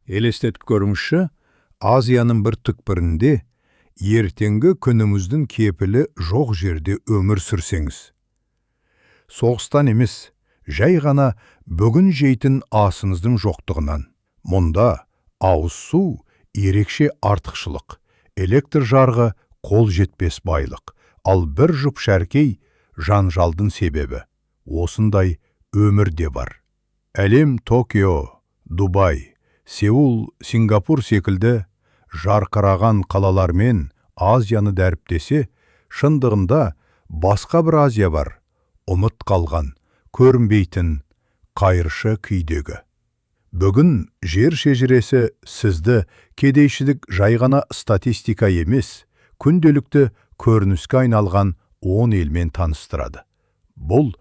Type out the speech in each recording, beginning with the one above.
Елестетіп көріңізші, Азияның бір түкпірінде ертеңгі күніміздің кепілі жоқ жерде өмір сүрсеңіз. Соғыстан емес, жай ғана бүгін жейтін асыңыздың жоқтығынан. Мұнда ауыз су ерекше артықшылық, электр жарығы қол жетпес байлық, ал бір жұп шәркей жанжалдың себебі. Осындай өмір де бар. Әлем Токио, Дубай, Сеул, Сингапур секілді жарқыраған қалалармен Азияны дәріптесе, шындығында басқа бір Азия бар, ұмыт қалған, көрінбейтін, қайыршы күйдегі. Бүгін жер шежіресі сізді кедейшілік жай ғана статистика емес, күнделікті көрініске айналған 10 елмен таныстырады. Бұл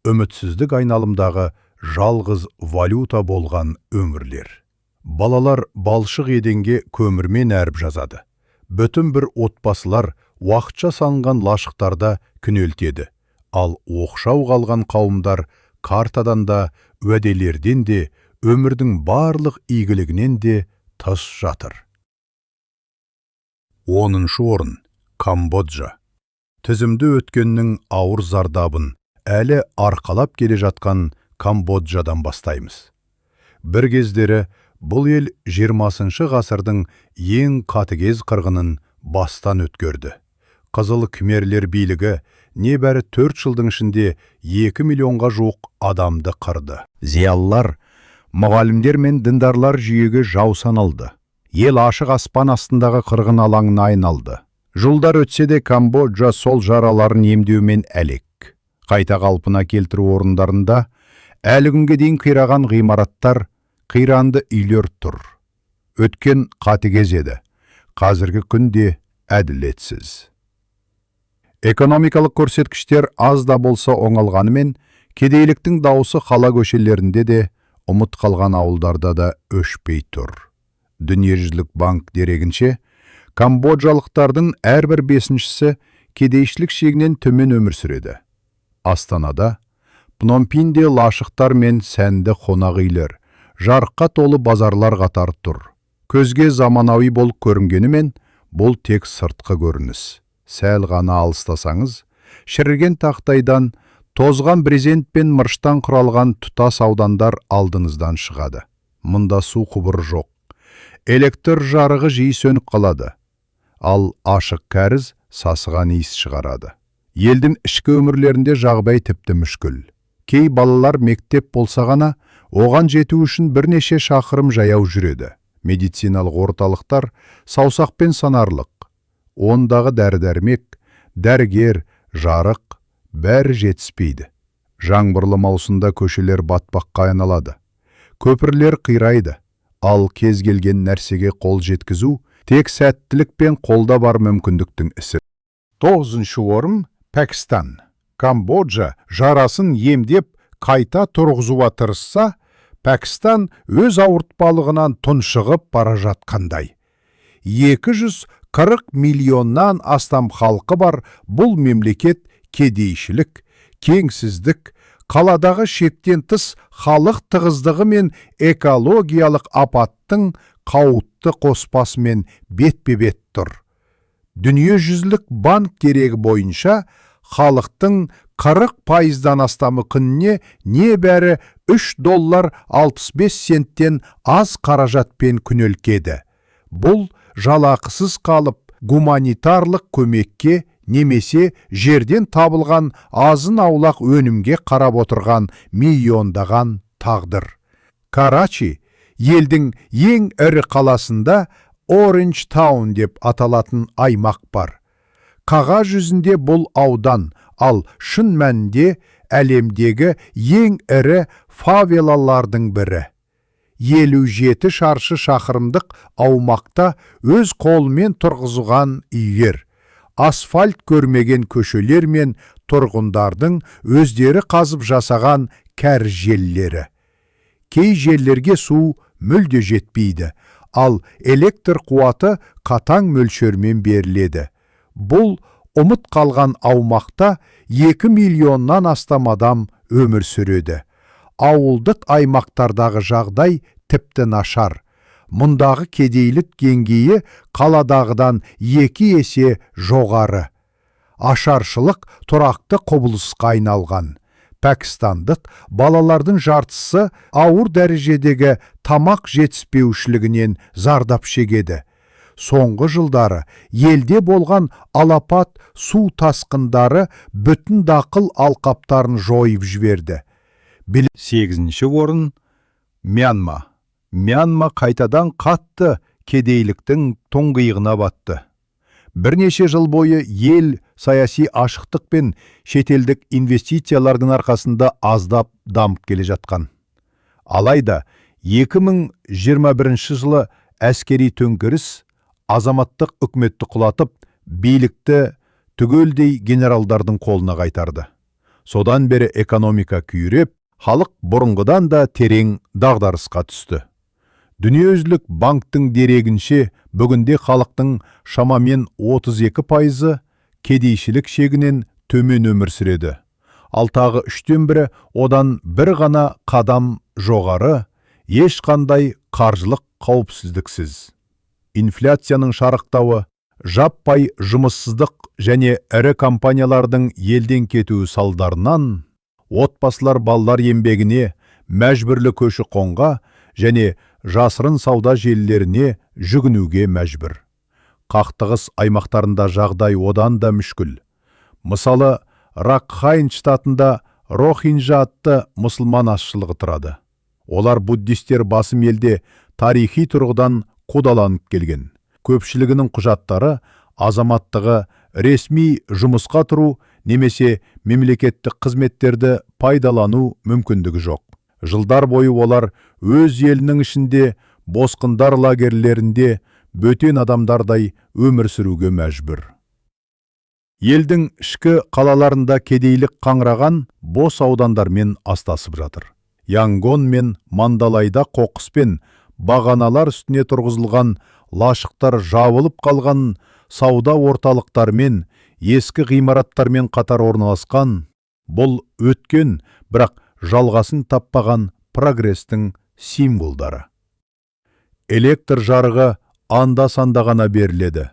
үмітсіздік айналымдағы жалғыз валюта болған өмірлер. Балалар балшық еденге көмірмен әріп жазады. Бүтін бір отбасылар уақытша салынған лашықтарда күнелтеді. Ал оқшау қалған қауымдар картадан да, уәделерден де, өмірдің барлық игілігінен де тыс жатыр. 10-шы орын. Камбоджа. Тізімді өткеннің ауыр зардабын әлі арқалап келе жатқан Камбоджадан бастаймыз. Бір кездері бұл ел 20 ғасырдың ең қатыгез қырғынын бастан өткерді. Қызыл кхмерлер билігі небәрі 4 жылдың ішінде 2 миллионға жуық адамды қырды. Зиялылар, мұғалімдер мен діндарлар жүйеге жау саналды. Ел ашық аспан астындағы қырғын алаңына айналды. Жылдар өтсе де, Камбоджа сол жараларын емдеумен әлек. Қайта қалпына келтіру орындарында әлі күнге дейін қираған ғимараттар, қиранды үйлер тұр. Өткен қатыгез еді. Қазіргі күнде әділетсіз. Экономикалық көрсеткіштер аз да болса оңалғанымен, кедейліктің дауысы қала көшелерінде де, ұмыт қалған ауылдарда да өшпей тұр. Дүниежүзілік банк дерегінше, камбоджалықтардың әрбір бесіншісі кедейшілік шегінен төмен өмір сүреді. Астанада, Пномпеньде лашықтар мен сәнді қонақ үйлер, жарыққа толы базарлар қатар тұр. Көзге заманауи болып көрінгенімен, бұл тек сыртқы көрініс. Сәл ғана алыстасаңыз, шіріген тақтайдан, тозған брезент пен мырыштан құралған тұтас аудандар алдыңыздан шығады. Мұнда су құбыры жоқ. Электр жарығы жиі сөніп қалады. Ал ашық кәріз сасыған иіс шығарады. Елдің ішкі өмірлерінде жағдай тіпті мүшкіл. Кей балалар мектеп болса ғана, оған жету үшін бірнеше шақырым жаяу жүреді. Медициналық орталықтар саусақпен санарлық. Ондағы дәрі-дәрмек, дәрігер, жарық, бәрі жетіспейді. Жаңбырлы маусымда көшелер батпаққа айналады. Көпірлер қирайды. Ал кез келген нәрсеге қол жеткізу тек сәттілік пен қолда бар мүмкіндіктің ісі. 9-шы орын. Пәкістан. Камбоджа жарасын емдеп, қайта тұрғызуға тырысса, Пәкістан өз ауыртпалығынан тұншығып бара жатқандай. 240 миллионнан астам халқы бар бұл мемлекет кедейшілік, теңсіздік, қаладағы шектен тыс халық тығыздығы мен экологиялық апаттың қауіпті қоспасымен бетпе-бет тұр. Дүниежүзілік банк дерегі бойынша, халықтың 40%-дан астамы күніне небәрі 3 доллар 65 центтен аз қаражатпен күнелтеді. Бұл жалақысыз қалып, гуманитарлық көмекке немесе жерден табылған азын аулақ өнімге қарап отырған миллиондаған тағдыр. Карачи елдің ең ірі қаласында Orange Town деп аталатын аймақ бар. Қағаз жүзінде бұл аудан, ал шын мәнінде әлемдегі ең ірі фавелалардың бірі. 57 шаршы шақырымдық аумақта өз қолымен тұрғызылған үйлер, асфальт көрмеген көшелер мен тұрғындардың өздері қазып жасаған кәріз желілері. Кей жерлерге су мүлде жетпейді, ал электр қуаты қатаң мөлшермен беріледі. Бұл ұмыт қалған аумақта 2 миллионнан астам адам өмір сүреді. Ауылдық аймақтардағы жағдай тіпті нашар. Мұндағы кедейлік деңгейі қаладағыдан 2 есе жоғары. Ашаршылық тұрақты құбылысқа айналған. Пәкістандық балалардың жартысы ауыр дәрежедегі тамақ жетіспеушілігінен зардап шегеді. Соңғы жылдары елде болған алапат су тасқындары бүтін дақыл алқаптарын жойып жіберді. Сегізінші орын – Мьянма. Мьянма қайтадан қатты кедейліктің тұңғиығына батты. Бірнеше жыл бойы ел саяси ашықтық пен шетелдік инвестициялардың арқасында аздап дамып келе жатқан. Алайда 2021 жылы әскери төңкеріс азаматтық үкіметті құлатып, билікті түгелдей генералдардың қолына қайтарды. Содан бері экономика күйреп, халық бұрынғыдан да терең дағдарысқа түсті. Дүниежүзілік банктің дерегінше, бүгінде халықтың шамамен 32%-ы кедейшілік шегінен төмен өмір сүреді. Ал тағы үштен бірі одан бір ғана қадам жоғары, ешқандай қаржылық қауіпсіздіксіз. Инфляцияның шарықтауы, жаппай жұмыссыздық және ірі компаниялардың елден кетуі салдарынан отбасылар балалар еңбегіне, мәжбүрлі көші-қонға және жасырын сауда желілеріне жүгінуге мәжбүр. Қақтығыс аймақтарында жағдай одан да мүшкіл. Мысалы, Ракхайн штатында рохинджа атты мұсылман азшылығы тұрады. Олар буддистер басым елде тарихи тұрғыдан қудаланып келген. Көпшілігінің құжаттары, азаматтығы, ресми жұмысқа тұру немесе мемлекеттік қызметтерді пайдалану мүмкіндігі жоқ. Жылдар бойы олар өз елінің ішінде босқындар лагерлерінде бөтен адамдардай өмір сүруге мәжбүр. Елдің ішкі қалаларында кедейлік қаңыраған бос аудандармен астасып жатыр. Янгон мен Мандалайда қоқыс пен бағаналар үстіне тұрғызылған лашықтар жабылып қалған сауда орталықтарымен, ескі ғимараттармен қатар орналасқан. Бұл өткен, бірақ жалғасын таппаған прогрестің символдары. Электр жарығы анда-санда ғана беріледі.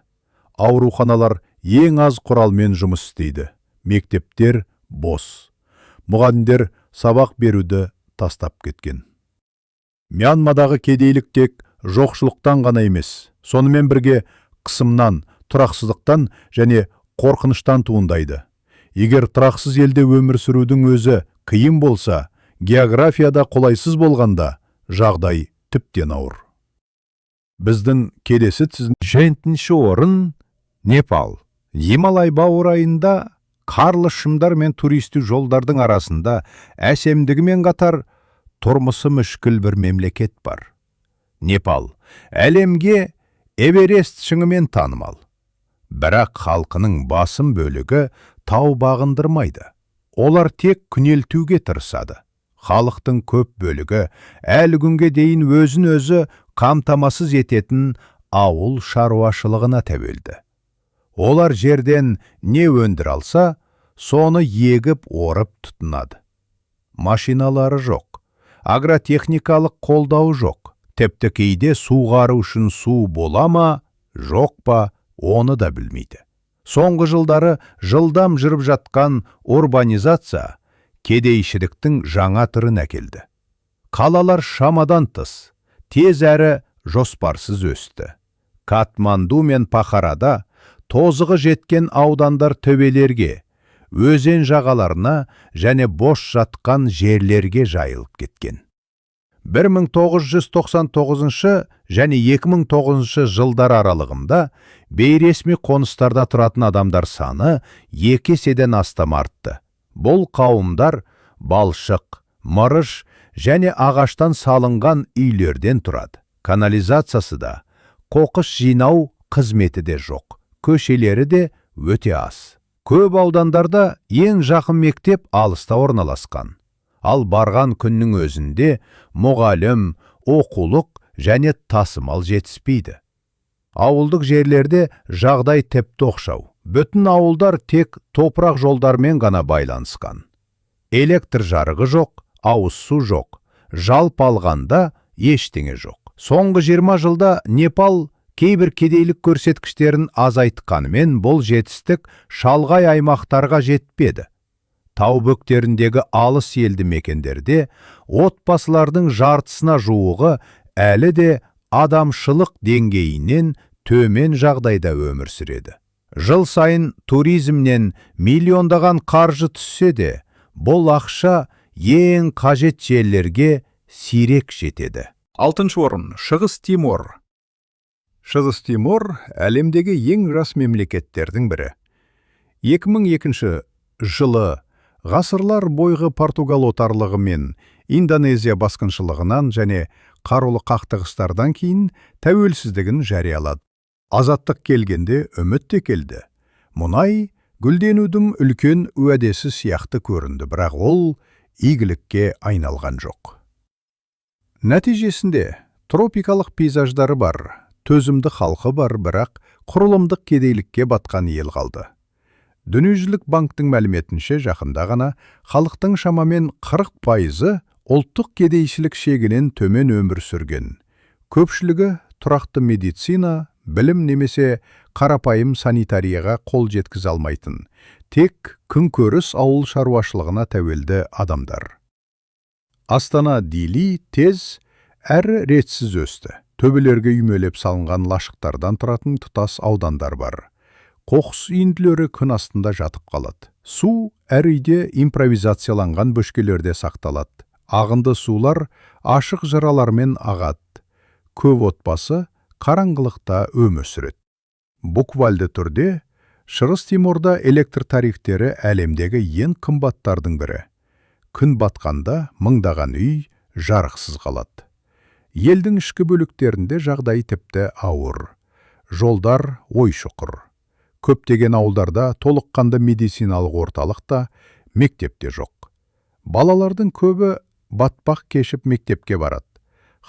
Ауруханалар ең аз құралмен жұмыс істейді. Мектептер бос. Мұғалімдер сабақ беруді тастап кеткен. Мьянмадағы кедейлік тек жоқшылықтан ғана емес, сонымен бірге қысымнан, тұрақсыздықтан және қорқыныштан туындайды. Егер тұрақсыз елде өмір сүрудің өзі қиын болса, географияда қолайсыз болғанда, жағдай тіптен ауыр. Біздің келесі тізім Жетінші орын – Непал. Гималай баурайында, қарлы шыңдар мен туристік жолдардың арасында әсемдігімен қатар тұрмысы мүшкіл бір мемлекет бар. Непал әлемге Эверест шыңымен танымал. Бірақ халқының басым бөлігі тау бағындырмайды. Олар тек күнелтуге тырысады. Халықтың көп бөлігі әлі күнге дейін өзін өзі қамтамасыз ететін ауыл шаруашылығына тәуелді. Олар жерден не өндіре алса, соны егіп, орып тұтынады. Машиналары жоқ, агротехникалық қолдауы жоқ. Тіпті кейде суғару үшін су бола ма, жоқ па, оны да білмейді. Соңғы жылдары жылдам жүріп жатқан урбанизация кедейшіліктің жаңа түрін әкелді. Қалалар шамадан тыс тез әрі жоспарсыз өсті. Катманду мен Пахарада тозығы жеткен аудандар төбелерге, өзен жағаларына және бос жатқан жерлерге жайылып кеткен. 1999 және 2009 жылдар аралығында бейресми қоныстарда тұратын адамдар саны 2 еседен астам артты. Бұл қауымдар балшық, мырыш және ағаштан салынған үйлерден тұрады. Канализациясы да, қоқыс жинау қызметі де жоқ. Көшелері де өте аз. Көп аудандарда ең жақын мектеп алыста орналасқан. Ал барған күннің өзінде мұғалім, оқулық және тасымал жетіспейді. Ауылдық жерлерде жағдай тіпті оқшау. Бүтін ауылдар тек топырақ жолдармен ғана байланысқан. Электр жарығы жоқ, ауыз су жоқ. Жалпы алғанда ештеңе жоқ. Соңғы 20 жылда Непал кейбір кедейлік көрсеткіштерін азайтқанымен, бұл жетістік шалғай аймақтарға жетпеді. Тау бөктеріндегі алыс елді мекендерде отбасылардың жартысына жуығы әлі де адамшылық деңгейінен төмен жағдайда өмір сүреді. Жыл сайын туризмнен миллиондаған қаржы түссе де, бұл ақша ең қажет жерлерге сирек жетеді. Алтыншы орын – Шығыс Тимор. Шығыс Тимор – әлемдегі ең жас мемлекеттердің бірі. 2002 жылы ғасырлар бойғы Португал отарлығы мен Индонезия басқыншылығынан және қарулы қақтығыстардан кейін тәуелсіздігін жариялады. Азаттық келгенде үміт те келді. Мұнай гүлденудің үлкен уәдесі сияқты көрінді, бірақ ол игілікке айналған жоқ. Нәтижесінде тропикалық пейзаждары бар, төзімді халқы бар, бірақ құрылымдық кедейлікке батқан ел қалды. Дүниежүзілік банктің мәліметінше, жақында ғана халықтың шамамен 40%-ы ұлттық кедейшілік шегінен төмен өмір сүрген. Көпшілігі тұрақты медицина, білім немесе қарапайым санитарияға қол жеткізе алмайтын, тек күнкөріс ауыл шаруашылығына тәуелді адамдар. Астана Дили тез әрі ретсіз өсті. Төбелерге үймелеп салынған лашықтардан тұратын тұтас аудандар бар. Қоқыс үйінділері күн астында жатып қалады. Су әр үйде импровизацияланған бөшкелерде сақталады. Ағынды сулар ашық жыралармен ағады. Көп отбасы қараңғылықта өмір сүреді. Буквальды түрде Шығыс Тиморда электр тарифтері әлемдегі ең қымбаттардың бірі. Күн батқанда мыңдаған үй жарықсыз қалады. Елдің ішкі бөліктерінде жағдай тіпті ауыр. Жолдар ой-шұқыр. Көптеген ауылдарда толыққанды медициналық орталық та, мектеп те жоқ. Балалардың көбі батпақ кешіп мектепке барады.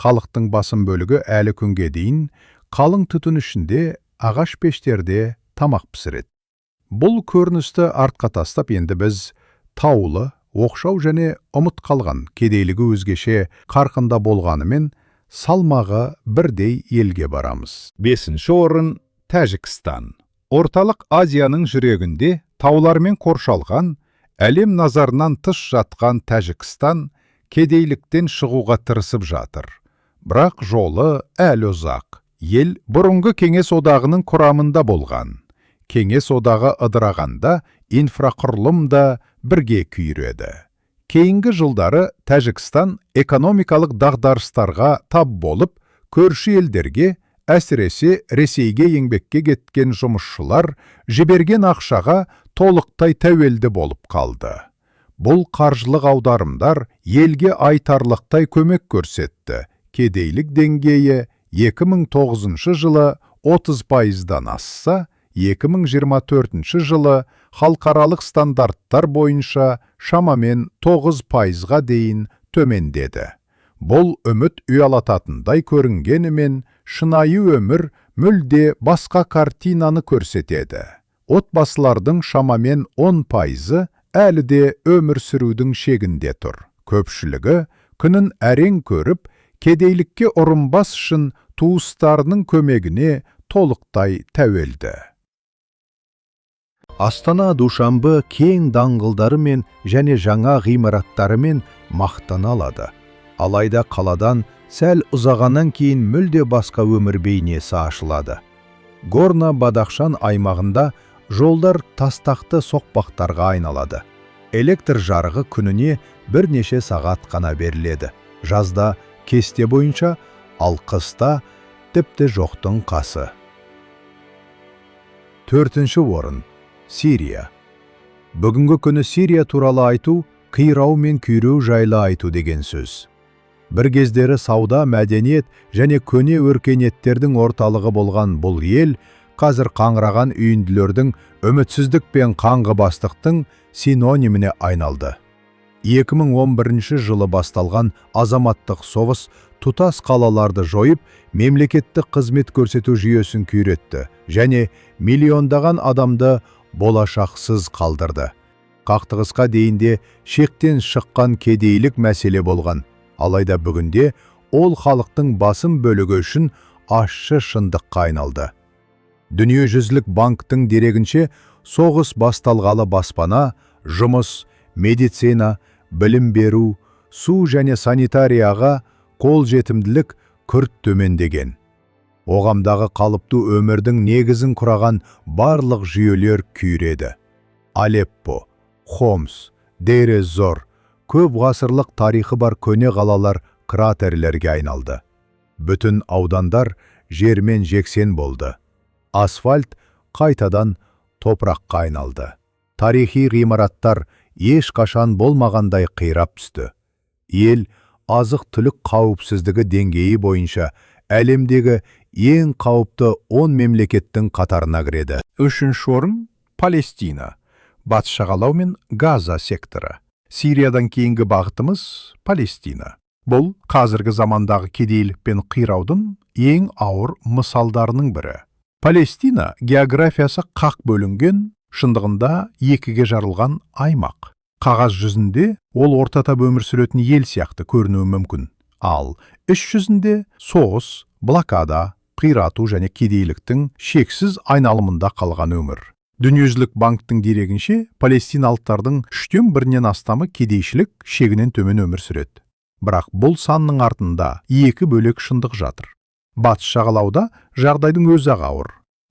Халықтың басым бөлігі әлі күнге дейін қалың түтін ішінде ағаш пештерде тамақ пісіреді. Бұл көріністі артқа тастап, енді біз таулы, оқшау және ұмыт қалған кедейлігі өзгеше қарқында болғанымен, салмағы бірдей елге барамыз. Бесінші орын – Тәжікстан. Орталық Азияның жүрегінде таулармен қоршалған, әлем назарынан тыс жатқан Тәжікстан кедейліктен шығуға тырысып жатыр. Бірақ жолы әлі ұзақ. Ел бұрынғы Кеңес одағының құрамында болған. Кеңес одағы ыдырағанда инфрақұрылым да бірге күйреді. Кейінгі жылдары Тәжікстан экономикалық дағдарыстарға тап болып, көрші елдерге, әсіресе Ресейге еңбекке кеткен жұмысшылар жіберген ақшаға толықтай тәуелді болып қалды. Бұл қаржылық аударымдар елге айтарлықтай көмек көрсетті. Кедейлік деңгейі 2009 жылы 30%-дан асса, 2024 жылы халықаралық стандарттар бойынша шамамен 9%-ға дейін төмендеді. Бұл үміт ұялататындай көрінгенімен, шынайы өмір мүлде басқа картинаны көрсетеді. Отбасылардың шамамен 10%-ы әлі де өмір сүрудің шегінде тұр. Көпшілігі күнін әрең көріп, кедейлікке ұрынбас үшін туыстарының көмегіне толықтай тәуелді. Астана Душанбе кең даңғылдарымен және жаңа ғимараттарымен мақтана алады. Алайда қаладан сәл ұзағаннан кейін мүлде басқа өмір бейнесі ашылады. Горно Бадахшан аймағында жолдар тастақты соқпақтарға айналады. Электр жарығы күніне бірнеше сағат қана беріледі. Жазда кесте бойынша, ал қыста тіпті жоқтың қасы. Төртінші орын – Сирия. Бүгінгі күні Сирия туралы айту қирау мен күйреу жайлы айту деген сөз. Бір кездері сауда, мәдениет және көне өркениеттердің орталығы болған бұл ел қазір қаңыраған үйінділердің, үмітсіздік пен қаңғыбастықтың синониміне айналды. 2011 жылы басталған азаматтық соғыс тұтас қалаларды жойып, мемлекеттік қызмет көрсету жүйесін күйретті және миллиондаған адамды болашақсыз қалдырды. Қақтығысқа дейін де шектен шыққан кедейлік мәселе болған. Алайда бүгінде Ол халықтың басым бөлігі үшін ащы шындыққа айналды. Дүниежүзілік банктің дерегінше, соғыс басталғалы баспана, жұмыс, медицина, білім беру, су және санитарияға қол жетімділік күрт төмендеген. Қоғамдағы қалыпты өмірдің негізін құраған барлық жүйелер күйреді. Алеппо, Хомс, Дейр-эз-Зор, көп ғасырлық тарихы бар көне қалалар кратерлерге айналды. Бүтін аудандар жермен жексен болды. Асфальт қайтадан топыраққа айналды. Тарихи ғимараттар ешқашан болмағандай қирап түсті. Ел азық-түлік қауіпсіздігі деңгейі бойынша әлемдегі ең қауіпті 10 мемлекеттің қатарына кіреді. Үшінші орын – Палестина, Батыс жағалау мен Газа секторы. Сириядан кейінгі бағытымыз – Палестина. Бұл қазіргі замандағы кедейлік пен қираудың ең ауыр мысалдарының бірі. Палестина географиясы қақ бөлінген, шындығында екіге жарылған аймақ. Қағаз жүзінде ол ортатап өмір сүретін ел сияқты көрінуі мүмкін. Ал іс жүзінде соғыс, блокада, қирату және кедейліктің шексіз айналымында қалған өмір. Дүниежүзілік банктің дерегінше, палестиналықтардың үштен бірінен астамы кедейшілік шегінен төмен өмір сүреді. Бірақ бұл санның артында екі бөлек шындық жатыр. Батыс жағалауда жағдайдың өзі ақ ауыр.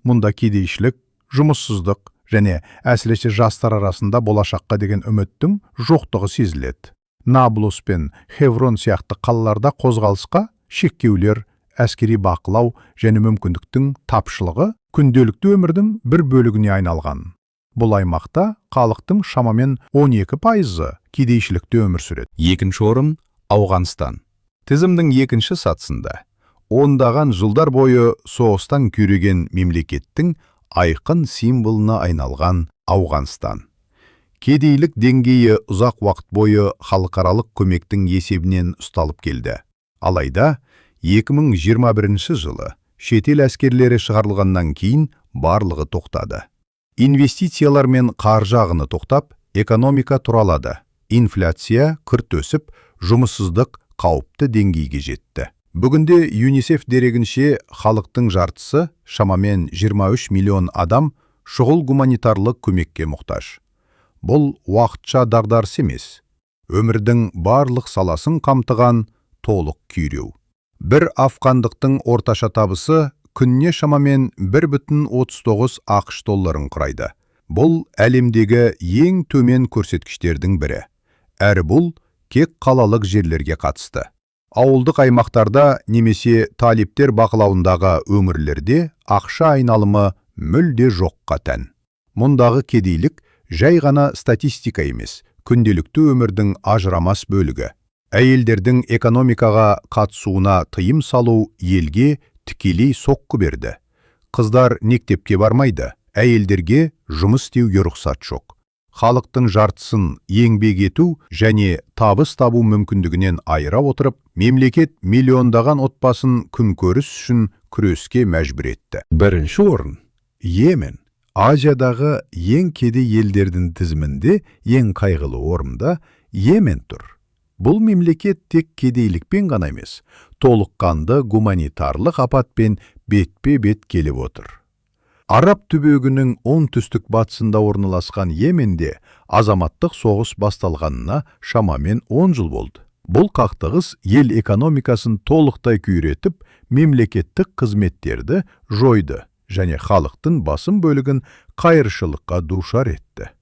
Мұнда кедейшілік, жұмыссыздық және әсіресе жастар арасында болашаққа деген үміттің жоқтығы сезіледі. Наблус пен Хеврон сияқты қалаларда қозғалысқа шектеулер, әскери бақылау және мүмкіндіктің тапшылығы күнделікті өмірдің бір бөлігіне айналған. Бұл аймақта халықтың шамамен 12%-ы кедейшілікте өмір сүреді. Екінші орын – Ауғанстан. Тізімнің екінші сатысында ондаған жылдар бойы соғыстан күйреген мемлекеттің айқын символына айналған Ауғанстан. Кедейлік деңгейі ұзақ уақыт бойы халықаралық көмектің есебінен ұсталып келді. Алайда 2021 жылы шетел әскерлері шығарылғаннан кейін барлығы тоқтады. Инвестициялар мен қаржы ағыны тоқтап, экономика тұралады. Инфляция күрт өсіп, жұмыссыздық қауіпті деңгейге жетті. Бүгінде ЮНИСЕФ дерегінше, халықтың жартысы, шамамен 23 миллион адам, шұғыл гуманитарлық көмекке мұқтаж. Бұл уақытша дағдарыс емес. Өмірдің барлық саласын қамтыған толық күйреу. Бір афғандықтың орташа табысы күніне шамамен 1,39 АҚШ долларын құрайды. Бұл әлемдегі ең төмен көрсеткіштердің бірі. Әрі бұл тек қалалық жерлерге қатысты. Ауылдық аймақтарда немесе талиптер бақылауындағы өңірлерде ақша айналымы мүлде жоққа тән. Мұндағы кедейлік жай ғана статистика емес, күнделікті өмірдің ажырамас бөлігі. Әйелдердің экономикаға қатысуына тыйым салу елге тікелей соққы берді. Қыздар мектепке бармайды, әйелдерге жұмыс істеуге рұқсат жоқ. Халықтың жартысын еңбек ету және табыс табу мүмкіндігінен айыра отырып, мемлекет миллиондаған отбасын күнкөріс үшін күреске мәжбүр етті. Бірінші орын – Йемен. Азиядағы ең кедей елдердің тізімінде ең қайғылы орында Йемен тұр. Бұл мемлекет тек кедейлікпен ғана емес, толыққанды гуманитарлық апатпен бетпе-бет келіп отыр. Араб түбегінің оңтүстік батысында орналасқан Йеменде азаматтық соғыс басталғанына шамамен 10 жыл болды. Бұл қақтығыс ел экономикасын толықтай күйретіп, мемлекеттік қызметтерді жойды және халықтың басым бөлігін қайыршылыққа душар етті.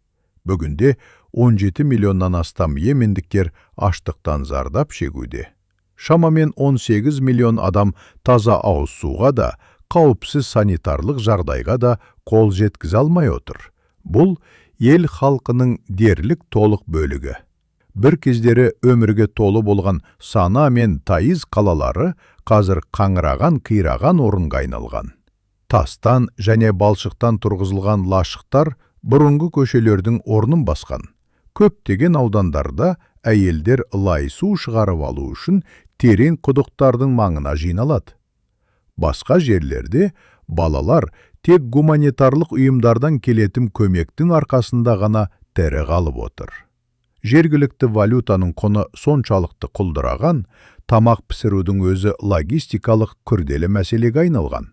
Бүгінде 17 миллионнан астам йемендіктер аштықтан зардап шегуде. Шамамен 18 миллион адам таза ауыз суға да, қауіпсіз санитарлық жағдайға да қол жеткізе алмай отыр. Бұл ел халқының дерлік толық бөлігі. Бір кездері өмірге толы болған Сана мен Таиз қалалары қазір қаңыраған, қираған орынға айналған. Тастан және балшықтан тұрғызылған лашықтар бұрынғы көшелердің орнын басқан. Көптеген аудандарда әйелдер лай су шығарып алу үшін терең құдықтардың маңына жиналады. Басқа жерлерде балалар тек гуманитарлық ұйымдардан келетін көмектің арқасында ғана тірі қалып отыр. Жергілікті валютаның құны соншалықты құлдыраған, Тамақ пісірудің өзі логистикалық күрделі мәселеге айналған.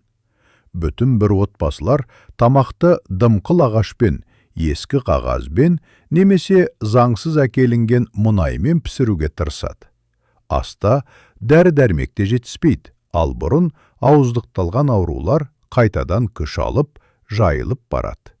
Бүтін бір отбасылар тамақты дымқыл ағашпен, ескі қағазбен немесе заңсыз әкелінген мұнаймен пісіруге тырысады. Аста дәрі-дәрмек те жетіспейді, ал бұрын ауыздықталған аурулар қайтадан күш алып, жайылып барады.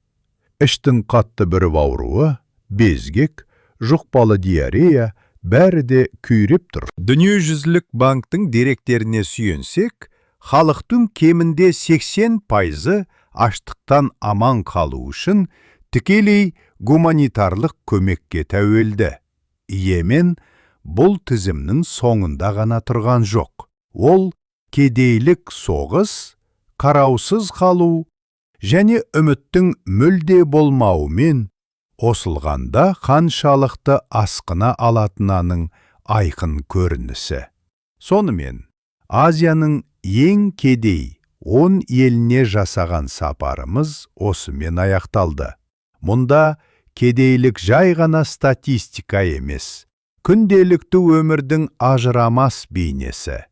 Іштің қатты бүріп ауруы, безгек, жұқпалы диарея бәрі де күйреп тұр. Дүниежүзілік банктің деректеріне сүйенсек, халықтың кемінде 80%-ы аштықтан аман қалу үшін тікелей гуманитарлық көмекке тәуелді. Йемен бұл тізімнің соңында ғана тұрған жоқ. Ол кедейлік, соғыс, қараусыз қалу және үміттің мүлде болмауымен қосылғанда қаншалықты асқына алатынының айқын көрінісі. Сонымен, Азияның ең кедей 10 еліне жасаған сапарымыз осымен аяқталды. Мұнда кедейлік жай ғана статистика емес, күнделікті өмірдің ажырамас бейнесі.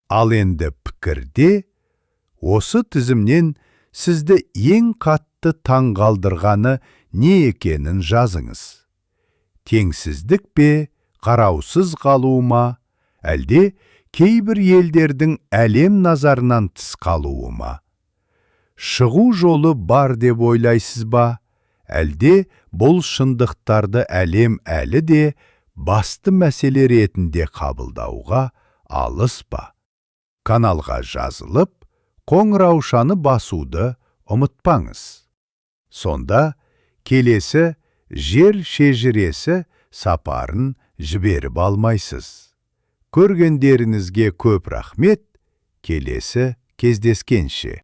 Ал енді пікірде осы тізімнен сізді ең қатты таңғалдырғаны не екенін жазыңыз. Теңсіздік пе, қараусыз қалу ма, әлде кейбір елдердің әлем назарынан тыс қалуы ма? Шығу жолы бар деп ойлайсыз ба? Әлде бұл шындықтарды әлем әлі де басты мәселе ретінде қабылдауға алыс па? Каналға жазылып, қоңыраушаны басуды ұмытпаңыз. Сонда келесі Жер шежіресі сапарын жіберіп алмайсыз. Көргендеріңізге көп рахмет, келесі кездескенше.